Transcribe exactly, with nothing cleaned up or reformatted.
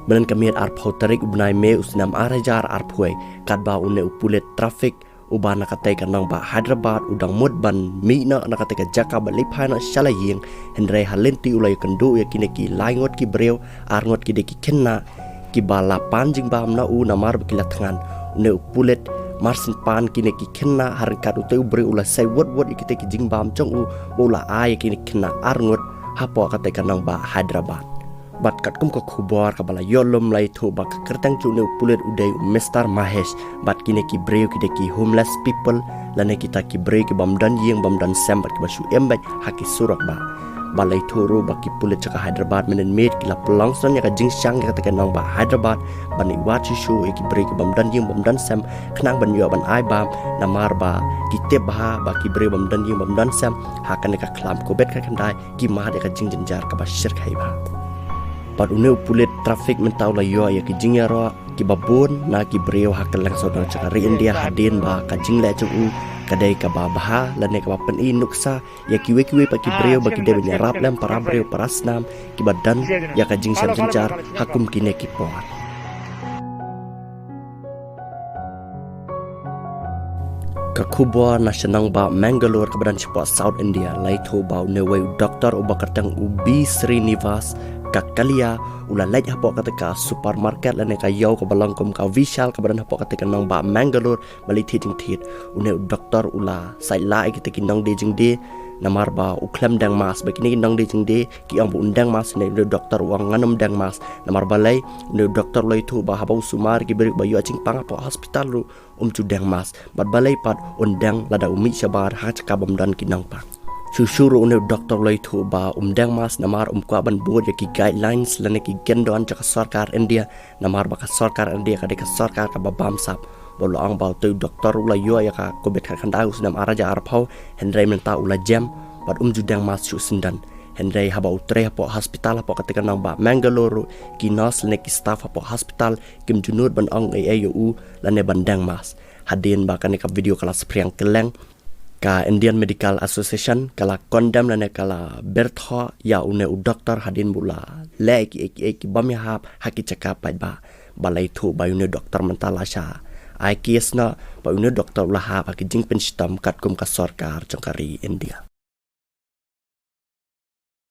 Mynta ka miet arphew tarik u bnai Mei u snem ar hajar arphew, katba une u pulit traffic uba na katei ka nongbah Hyderabad u dang mut ban mih noh na katei ka jaka ba leit phai noh sha la ïing, hynrei ha lynti u la ïakynduh ïa kine ki lai ngut ki briew, ar ngut ki dei ki khynnah kiba la pan jingbam na u namar ba ki la thngan. Une u pulit marsien pan kine ki khynnah ha ryngkat utei u briew u la sei wut wut ïa kitei ki jingbam jong u ba u la ai ïa kine ki khynnah ar ngut hapoh katei ka nongbah Hyderabad. Bad katkum ka khubor kaba la ïoh lum la ïathuh ba ka kyrteng jong une u pulit u dei u Mister Mahesh, bad kine ki briew ki dei ki homeless people lane kita ki briew ki bym don ïing bym don sem bad kiba shu im beit ha ki surok bah. Ba la ïathuh ruh ba ki pulit jong ka Hyderabad mynnin miet ki la pynlong sdang ïa ka jingshang ïa katei ka nongbah Hyderabad ban ïa wad shuh shuh ïa ki briew ki bym don ïing bym don sem khnang ban ïoh ban ai bam, namar ba ki tip bha ba ki briew bym don ïing bym don sem ha kane ka khlam Covid khatkhyndai ki mad ïa ka jingjynjar kaba shyrkhei bha. Bad une u pulit traffic mynta u la ïoh ïa ki jingïaroh kiba bun na ki briew ha kylleng sawdong jong ka ri India hadien ba ka jingleh jong u ka dei kaba bha lane kaba pyni nuksa ïa kiwei kiwei pat ki briew ba ki dei ban ïarap lem para briew para snam kiba don ïa ka jingshem jynjar ha kum kine ki por. Ka khubor na shnong ba Mangalore kaba don shapoh South India la ïathuh ba une uwei u doktor uba kyrteng u B Srinivas Kakalia u la leit hapoh katei ka supermarket lane ka ïew kaba long kum ka Vishal kaba don hapoh katei ka nongbah Mangalore ba leit thied jingthied. Une u doktor u la said lah ïa kitei ki nongdie jingdie namar ba u khlem deng mask, ba kine ki nongdie jingdie ki ong ba un deng mask, hynrei une u doktor u ong ngan ym deng mask. Namar balei? Une u doktor u la ïathuh ba haba u sumar ki briew ba ïoh jingpang hapoh hospital ruh um ju deng mask. Bad balei pat un deng lada u mih shabar ha ka jaka bym don ki nongpang. Shuh shuh ruh une u doktor u la ïathuh ba um deng mask namar um kwah ban bud ïa ki guidelines lane ki kyndon jong ka sorkar India, namar ba ka sorkar India ka dei ka sorkar kaba bamsap. Ba u la ong ba utei u doktor u la ïoh ïa ka Covid khatkhyndai u snem ar hajar arphew, hynrei mynta u la jem bad um ju deng mask shuh syndon. Hynrei haba u trei hapoh hospital hapoh katei ka nongbah Mangalore ruh ki nurse lane ki staff hapoh hospital kim ju nud ban ong ei ei ïa u lane ban deng mask. Hadien ba kane ka video ka la saphriang kylleng, ka Indian Medical Association ka la condemn lane ka la byrthoh ïa une u doktor hadien ba u la leh kiei kiei ki bym ïahap ha ki jaka paidbah. Ba la ïathuh ba une u doktor mynta la shah ai case noh ba une u doktor u la hap ha ki jingpynshitom katkum ka sorkar jong ka ri India.